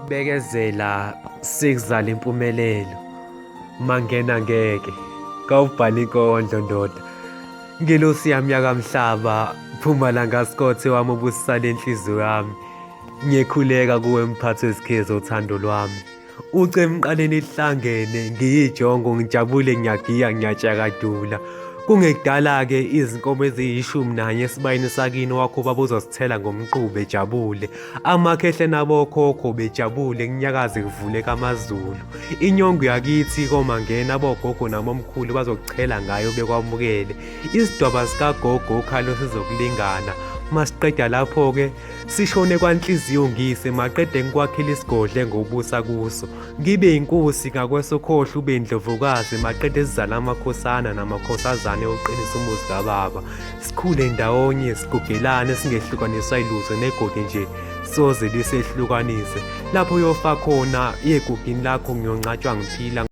Ukubekezela sikuzala impumelelo. Mangena ngeke. Kawubhala inkondlo ndoda. Ngelosi yami yakamhlaba, phuma langa Scott wami ubusisale inhliziyo yami. Ngiyekhuleka kuwe mphathi wezikhiye zothando lwami. Uce emqaleni lihlangene ngiyijongo ngijabule ngiyagiya ngiyatshakadula. Kungekudala-ke izinkomo eziyishumi nanye esibayeni sakini wakho ubaba uzosithela ngomqulu bejabule. Amakhehle nabokhokho bejabule kunyakaze kuvuleka amazulu. Inyongo yakithi komangena abogogo nabomkhulu bazokuchela ngayo bekwamukele. Isidwaba sikagogo ukhalo sizokulingana. Masiqeda lapho-ke sishone kwanhliziyo ngise maqede ngikwakhele isigodlo engobusa kuso. Ngibe inkosi ngakwesokhohlo ube indlovukazi maqede sizale amakhosana namakhosazane oqinisa umuzi kababa. Sikhule ndawonye sigugelane singehlukaniswa yilutho negodi nje soze lisehlukanise. Lapho uyofa khona egugini lakho ngiyongcatshwa ngiphila.